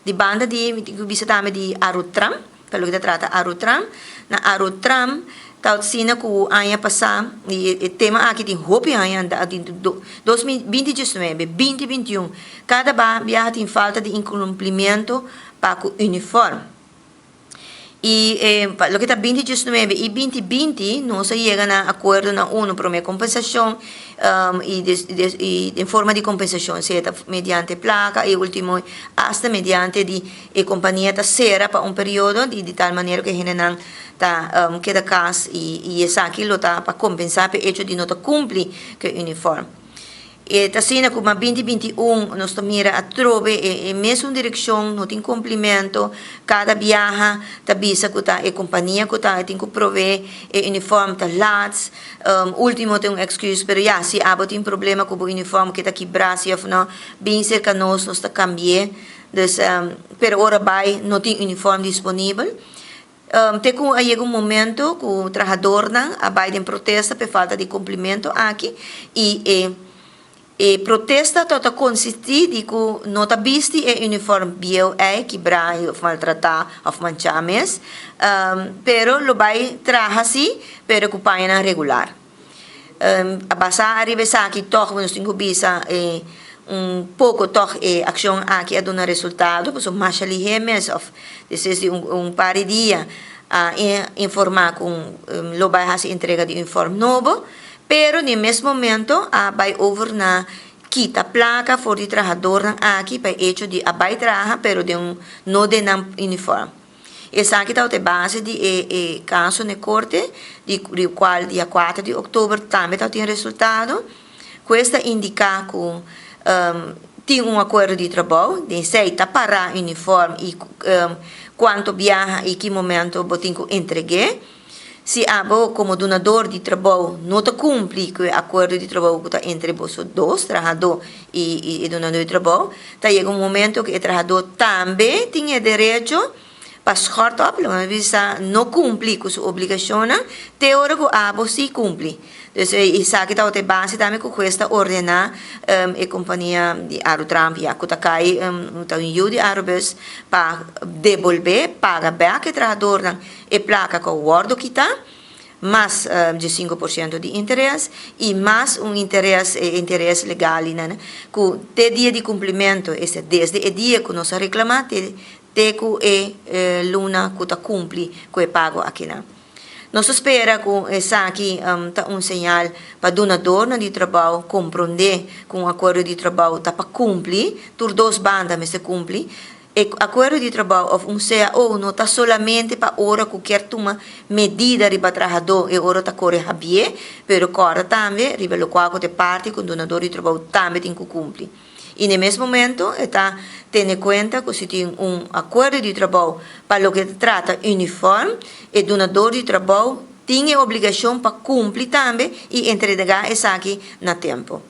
Di banda di, mi tin ku bisa tambe di Arutram, pa loke ta trata Arutram. Na Arutram ta asina ku aña pasá, i e tema aki tin hopi aña, 2019, 2021, kada biaha tin falta di inkumplimentu pa ku uniform. I pa loke ta 2019 i 2020 nos a yega na akuerdo na unu promé kompensashon i i den forma di kompensashon sea ta mediante plaka i ultimo asta mediante di e kompania ta sera pa un periodo di di tal manera ku e hendenan ta keda kas i esaki lo ta pa kompensá pa e echo di no ta kumpli ku e uniform. E ta asina ku ma 2021 nos ta mira atrobe e e mesun direkshon, no tin kumplimentu, kada biaha ta bisa ku ta e kompania ku ta tin ku provee e uniform ta lats, ultimo ta un excuse pero ya si abo tin problema ku bo uniform ke ta kibra si of no bin serka nos, nos ta kambi'é, dus pero ora bai no tin uniform disponibel. Te ku a yega un momento ku trahadornan a bai den protesta p'e falta di kumplimentu aki i e e protesta tabata konsistí di ku no ta bisti e uniform bieu ei kibrá òf maltratá òf manchá mes, pero lo bai traha sí pero ku pañanan regular. A basá ariba esaki tòg nos tin ku bisa e un poko tòg e akshon aki a duna resultado pasobra masha lihé mes òf despues di un par di dia a informá ku lo bai hasi entrega di uniform nobo pero den mes momento a bai over na kita plaka for di trahadornan aki pa e echo di a bai traha pero den no den nan uniform. Esaki tabata e base di e e kaso n'e korte, di di kual dia kuater di oktober tambe tabatin resultado. Ku es ta indiká ku tin un akuerdo di trabou, den esei ta pará uniform i kuantu biaha i ki momento bo tin ku entreg'é. Si abo komo dunador di trabou no ta kumpli ku e akuerdo di trabou ku ta entre boso dos, trahadó i e dunador di trabou, ta yega un momento ku e trahadó tambe tin e derecho pa schort op, lo mi bisa no kumpli ku su obligashonnan te ora ku abo si kumpli. Dus esaki tabata e base tambe ku hues ta ordená e kompania di Arutramp ya ku ta kai ta un yu di Arubus pa debolbé, paga bèk e trahadornan E plaka ku a wòrdu kitá, mas dje 5% di interes i mas un interes, e interes legal i nan, ku te dia di kumplimentu, esta desde e dia ku nos a reklamá te te ku e luna ku ta kumpli ku e pago akinan. Nos ta spera ku esaki ta un señal pa dunadornan di trabou komprondé ku un akuerdo di trabou ta pa kumpli, tur dos banda mester kumpli. E akuerdo di trabou òf un cao no ta solamente pa ora ku kier tuma medida riba trahadó, e ora ta kore habié, pero kòrda tambe riba lokual ku ta e parti ku dunadó di trabou tambe tin ku kumpli. I na e mes momento e ta tene kuenta ku si tin un akuerdo di trabou pa loke ta trata unifòrm, e dunadó di trabou tin e obligashon pa kumpli tambe i entregá esaki na tempu.